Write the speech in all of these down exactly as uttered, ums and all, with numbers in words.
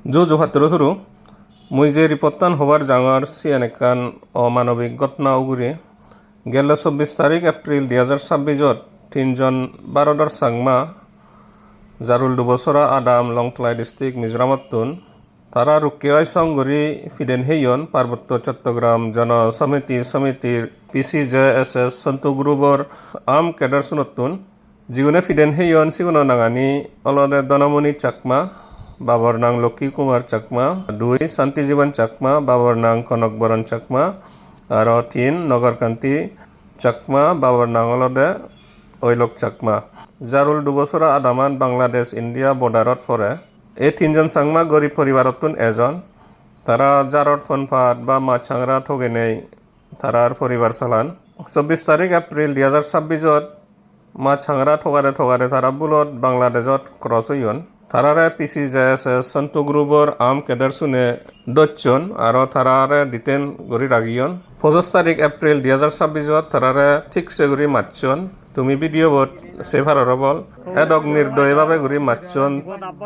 Ju ju patturu turu, mui je report-tan hobar jangor, siyen ekkan omanobik ghotona ugure. Gelo chobbish tarik April dui hajar sabbis-ot tinjon Bharodor Changma, Jarul Dubosora Adam, Longtlai District, Mizoramottun, tara rukke oi song guri piden heyon Parbotto Chottogram Jono Samiti Somitir, P C J S S Sontu Group-or armed cadre-unottun. Jigune piden heyon siguno nangani olode Dhanamoni Chakma, babor nang Lokki Kumar Chakma, dui Santi Jiban Chakma, babor nang Konak Baran Chakma, aro tin Nagar Kanti Chakma, babor nang olode Oilok Chakma. Jarul Dubosora Adaman Bangladesh India border-ot pore. Ei tinjon Changma gorib poribarottun ejon. Tara jaror thon pat ba mach hangra thogenei tarar poribar salan. Chobbish tarik April dui hajar sabbis-ot mach hangra thogade thogade tara bulot Bangladeshot cross oyon. Tarare P C J S S Sontu Group-or armed cadre-une dhocchon aro tarare detain guri ragiyon. Pojoj tarik April dui hajar sabbis-ot tarare thik se guri macchon. Tumi video-bot sei paror obol. Edok nirdoy bhabe guri macchon,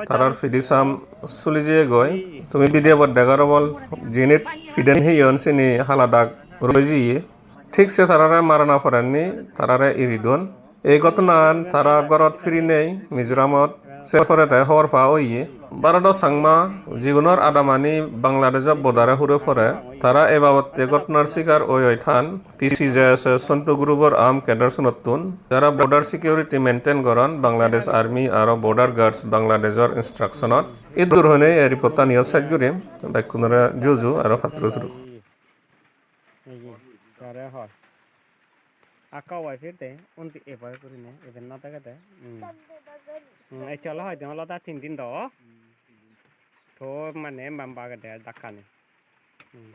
tarar pidi sam suli jeyegoi. Tumi video-bot degor obol, jinit piden heyon sini hala dag roi jeye. Thik se tarare marana porenni tarare iri don. Ei ghotonan tara ghorot phirinei Mizoramot se pore te hobor pa oye. Bharodo Changma jigunor adamani Bangladesh border-e hure pore, tara ei babotte ghotonar sikar oi oi than P C J S S Sontu Group-or armed cadre-unottun, jara border security maintain goron Bangladesh Army aro Border Guards Bangladesh-or instruction-ot. Iddur hoinei ei report-taniyo sej gurim, bekkunore ju ju aro patturu turu. Ei ye, tare hoi. Akka wai phir de, undi ebar gurine, eben na degede. Hmm. Hmm, ei cholo hoi de, olode tin din do. To mane lamba agede dakkani. Hmm.